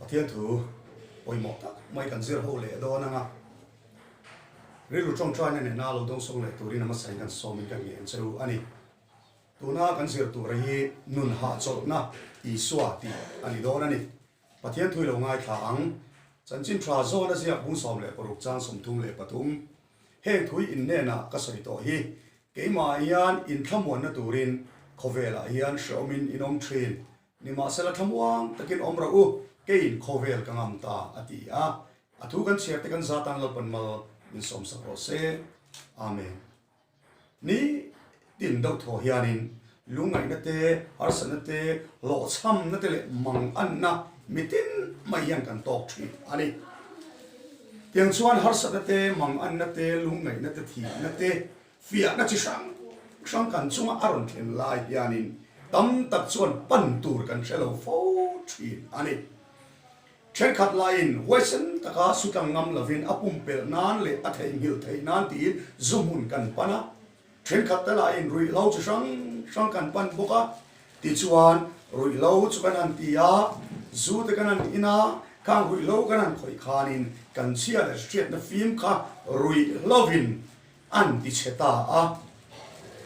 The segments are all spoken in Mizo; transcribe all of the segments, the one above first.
Pathian thu pawimawh tak mai kan zir ho leh dawn ang a, rilru tawngtaina nena lo dawngsawng leh turin a hmasain kan sawmin kan ngen che u a ni. Tuna kan zir tura hi nun hahchawlhna Isua tih a ni dawn a ni. Pathian thu i lo ngaithla ang. Chanchin tha zawn a ziak bung 16 chang 33. Heng thui innenah ka sawi tawh hi keimah hian inthlamuanna turin khawvelah hian hrehawmin in awm thin. Nimahsela thlamuang takin awm rawh u, keiin khawvel ka ngam ta, a ti a. A thu kan chhiar te kan za tan Lalpan mal min sawmsak rawh se. Amen. Ni tin deuh thaw hianin lungngaihna te, harsatna te, hlawhchhamna te leh manganna mitin mai hian kan tawk thin a ni. Tiang chuan harsatna te, manganna te, lungngaihna te, thihna te, fiahna chi hrang hrang kan chunga a rawn thlen lai hianin tam tak chuan pan tur kan hre lo fo thin a ni. Thenkhat laiin huaisen taka sutlang ngam lovin a pumpelh nan leh a theihnghilh theih nan tiin zu hmun kan pan a. Thenkhat te laiin ruihhlo chi hrang hrang kan pan bawk a. Tichuan, ruihhlo chu kan han ti a, zu te kan han in a, khang ruihhlo kan han khawih khanin kan chhia leh hriatna fim kha ruihhlovin an ti chhe ta a.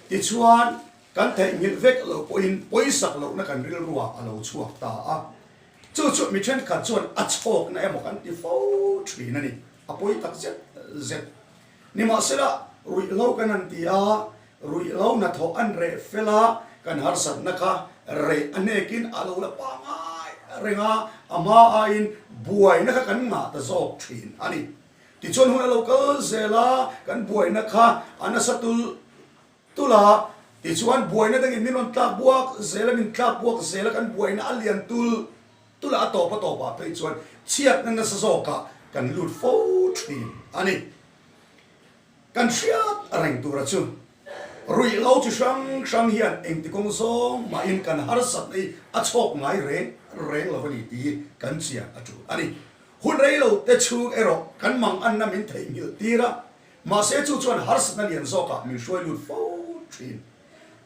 Tichuan, kan theihnghilh vek loh pawhin pawisak lohna kan rilruah a lo chhuak ta a. Chu chu mi thenkhat chuan a chhawkna emaw kan ti fo thin a ni. A pawi tak zet zet. Nimahsela, ruihhlo kan han ti a, ruihhlo hnathawh an reh fel a, kan harsatna kha reh a hnekin a lo la pangai reng a, a hma aiin buaina kha kan ngah ta zawk thin a ni. Tichuan hun a lo kal zel a, kan buaina kha a nasa tulh Tulh a, tichuan buaina dangin min rawn tlak buak zel a, min tlak buak zel a, kan buaina a lian tulh tulh a, a tawp a tawpah phei chuan chhiatna nasa zawkah kan lut fo thin a ni. Kan hriat reng tura chu ruihhlo chi hrang hrang hian engti kawng zawng mahin kan harsatna hi a chhawk ngai reng reng lo a ni tih hi kan chian a tul a ni. Hun rei lo te chhung erawh kan manganna min theihnghilh tir a, Mahse chu chuan harsatna lian zawkah min hruai lut fo thin.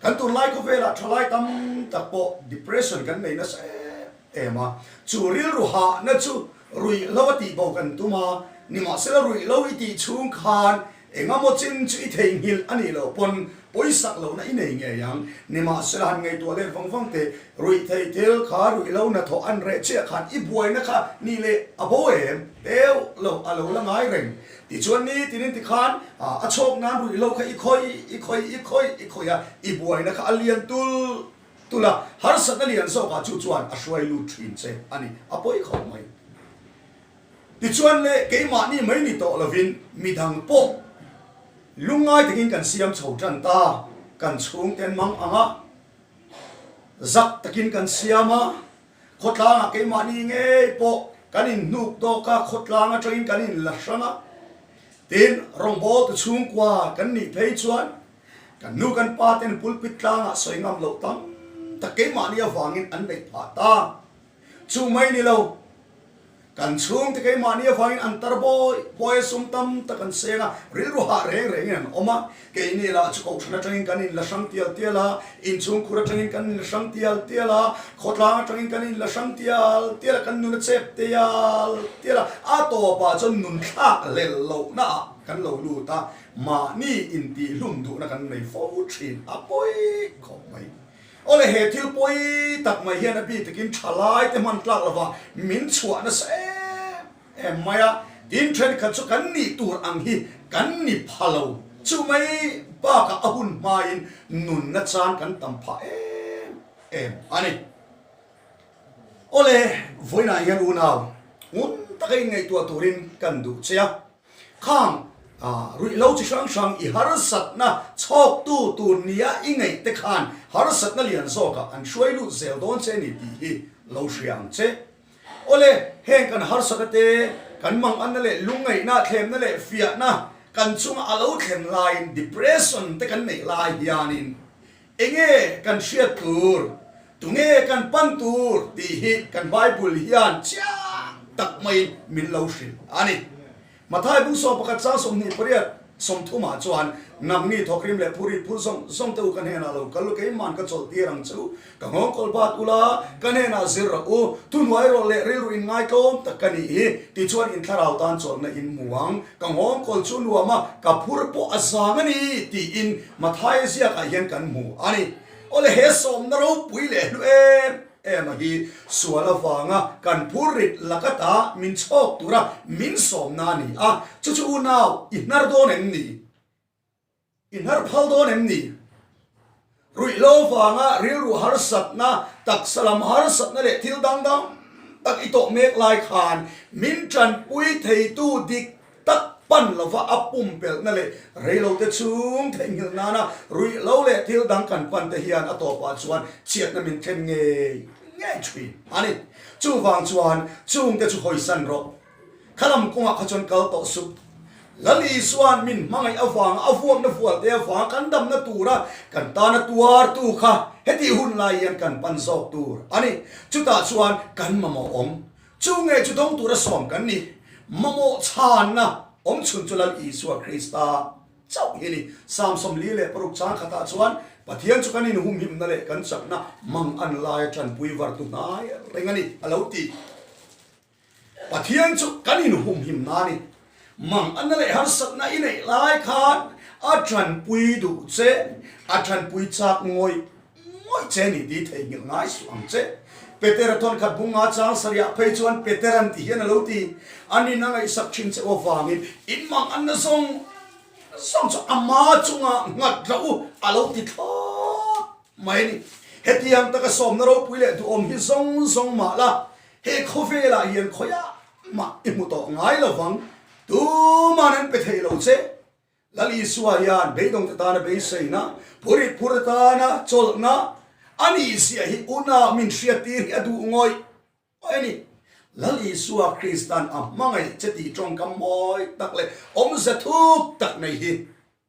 Kan tunlai khawvelah thalai tam tak pawh depression kan nei nasa em em a, chu rilru hahna chu ruihhlo a tihbo kan tum a, nimahsela ruihhlo i tih chhung khan engemaw chin chu i theihnghilh a nih loh pawn pawisak lohna i nei ngei ang. Nimahsela han ngaihtuah let vang vang teh, ruihtheih thil kha ruihhlo hnathawh an reh chiah khan i buaina kha nih leh a bo em? Deuh lo a lo la ngai reng. Tichuan ni tinin tikhan a chhawk nan ruihhlo kha i khawih, i khawih, i khawih, i khawih a, i buaina kha a lian tul tul a, harsatna lian zawkah chu chuan a hruai lut thin che a ni, a pawi khawp mai. Tichuan le keimahni mai ni tawh lovin midang pawh lungngai takin kan siam chho tan ta, kan chhungten mang ang a, zak takin kan siam a, Khawtlangah keimahni ngei pawh kan inhnuk tawk a, khawtlang atangin kan inla hrang a. Tin, rawngbawltu chhungkua kan nih phei chuan kan nu kan pa ten pulpit tlangah sawi ngam loh tam tak keimahni avangin an neih phah ta. Chu mai ni lo. Kan chhungte keimahni avangin an tar bawi bawi a sum tam tak an seng a, rilru hah reng rengin an awm a. Keini lah chu kohhran atangin kan inla hrang tial tial a, inchhungkhur atangin kan inla hrang tial tial a, khawtlang atangin kan inla hrang tial tial a, kan nun a chep tial tial a, a tawpah chuan nun thlak lel lohna ah kan lo lut a, mahni intihhlum duhna kan nei fo thin a pawi khawp mai. Awle he thil pawi tak mai hian a bik takin thalai te hman tlak lova min chhuah nasa em em mai a, tin thenkhat chu kan nih tur ang hi kan ni pha lo, chu mai bakah a hun hmain nunna chan kan tam phah em em a ni. Awle vawiinah hian unau ngun taka inngaihtuah turin kan duh che a. Khang ruihhlo chi hrang hrang i harsatna chhawktu tur nia i ngaih te khan harsatna lian zawkah an hruai lut zel dawn che ni tih hi lo hria ang che. Awle, heng kan harsatna te, kan manganna leh lungngaihna, thlemna leh fiahna kan chunga a lo thlen laiin depression te kan neih lai hianin Enge kan hriat tur, tunge kan pan tur tih hi kan Bible hian chiang tak maiin min lo hrilh a ni. Mathai bung 11 chang 28. 30 ah chuan, Nangni thawkrim leh phuri phur zawng zawng te u ka hnenah lo kal u, keiman ka chawlh tir ang che u, ka nghawngkawl bat ula, ka hnenah zir rawh u, thuhnuai rawh leh rilru in ngaitlawm tak ka nih hi, tichuan in thlarau tan chawlhna in hmu ang, ka nghawngkawl chu nuam a, ka phur pawh a zang a ni, tiin Mathaia ziakah hian kan hmu a ni. Awle he sawmna ropui leh hlu em em a hi sual avanga kan phur rit lakata min chhawk tura min sawmna a ni a, chu chu unau i hnar dawn em ni? I hnar phal dawn em ni? Ruihhlo vanga rilru harsatna, taksa lam harsatna leh thil dang dang tak i tawh mek lai khan min tanpui theitu dik tak pan lova a pumpelhna leh reilote chhung theihnghilh nana ruihhlo leh thil dang kan pan te hian a tawpah chuan chhiatna min thlen ngei ngei thin a ni. Chuvang chuan chungte chu hawisan rawh. Kha lam kawngah kha chuan kal tawh suh. Lal Isua'n min hmangaih avanga a vuakna vualte avanga kan damna tura kan tana tuartu kha hetih hun lai hian kan pan zawk tur a ni. Chutah chuan kan mamawh awm. Chu nge chu dawng tura sawm kan ni. Mamawh chhanna awm chhun chu Lal Isua Krista chauh hi a ni. Psalm 46 chang khatah chuan Pathian chu kan inhumhimna leh kan chakna mang an laia tanpui vartu hnai reng a ni a lo ti. Pathian chu kan inhumhimna a ni. Mang anna leh harsatna i neih lai khan a tanpui duh che, a tanpui chak ngawih ngawih che ni tih theihnghilh ngai suh ang che. Petera thawnkhat bunga chang sarihah phei chuan Peteran ti hian a lo ti, A nin a ngaihsak thin che u avangin in mang anna zawng zawng chu ama chunga nghat hlauh u a lo ti thlawt mai a ni. Hetiang taka sawmna ropui leh duhawm hi zawng zawng mah la, he khawvelah hian khawiah mah i hmu tawh ngai lo vang, tuman an pe thei lo che. Lal Isua hian beidawngte tana beiseina, phurit phur atana chawlhna a nih zia hi unau min hriattir hi a duh ngawih ngawih a ni. Lal Isua Kristan a hmangaih che tih tawngkam mawi tak leh awmze thuk tak nei hi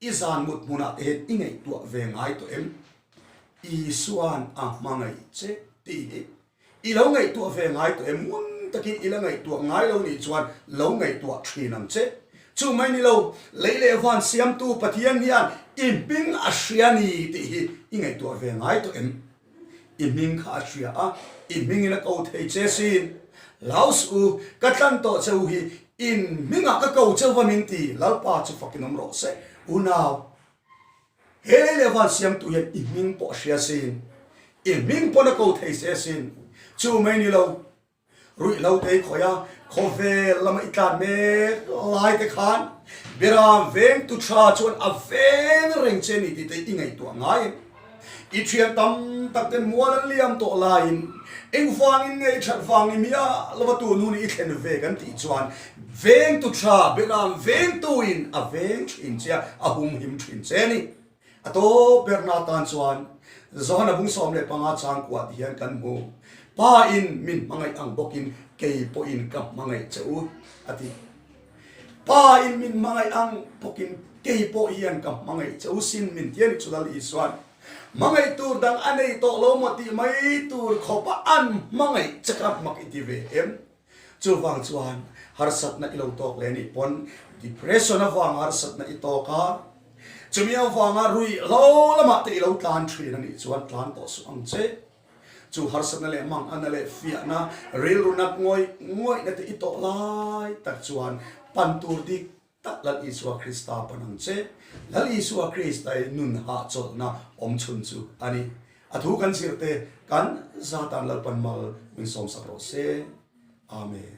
i zan mut hmunah te hian i ngaihtuah ve ngai tawh em? Isua'n a hmangaih che tih hi I lo ngaihtuah ve ngai tawh em? Ngun takin i la ngaihtuah ngai lo nih chuan lo ngaihtuah thin ang che. Chu mai ni lo, lei leh van siamtu Pathian hian i hming a hria ni tih hi i ngaihtuah ve ngai tawh em? I hming kha a hria a, i hmingin a ko thei che sin. Laus u, ka tlan tawh che u hi in hmingah ka ko cheu va min ti, Lalpa chu fakin awm rawh se. Unau. He lei leh van siamtu hian i hming pawh a hria sin, i hming pawn a ko thei se sin. Chu mai ni lo, ruihhlo te i khawih a, khawvel lama i tlan mek lai te khan Beram vengtu tha chuan a veng reng che ni tih te i ngaihtuah ngai em? I thian tam tak ten mual an liam tawh laiin engvangin nge i that vang ni miah lova tun hun i thlen ve kan tih chuan Vengtu tha Beram vengtuin a veng thin che a, a humhim thin che a ni. A tawp berna tan chuan Johana bung 15 chang kuah ti hian kan hmu. Pa in min hmangaih ang bawkin kei pawhin ka hmangaih che u, a ti. Pa in min hmangaih ang bawkin kei pawh hian ka hmangaih che u sin min ti a ni chu Lal Isuan. Hmangaih tur dang a nei tawh lo maw tih mai tur khawpa an hmangaih che kha mak i ti ve em? Chuvang chuan harsatna i lo tawk leh nih pawn depression avanga harsatna i tawk a, chumi avanga ruihhlo lamah te i lo tlan thin a nih chuan tlan tawh suh ang che. Chu harsatna leh manghana leh fiahna, rilru nat ngawih ngawihna te i tawh lai tak chuan pan tur dik tak Lal Isua Krista pan ang che. Lal Isua Krista i nun hahchawlhna awm chhun chu a ni. A thu kan zirte kan zatan Lalpan mal min sawmsak rawh se. Amen.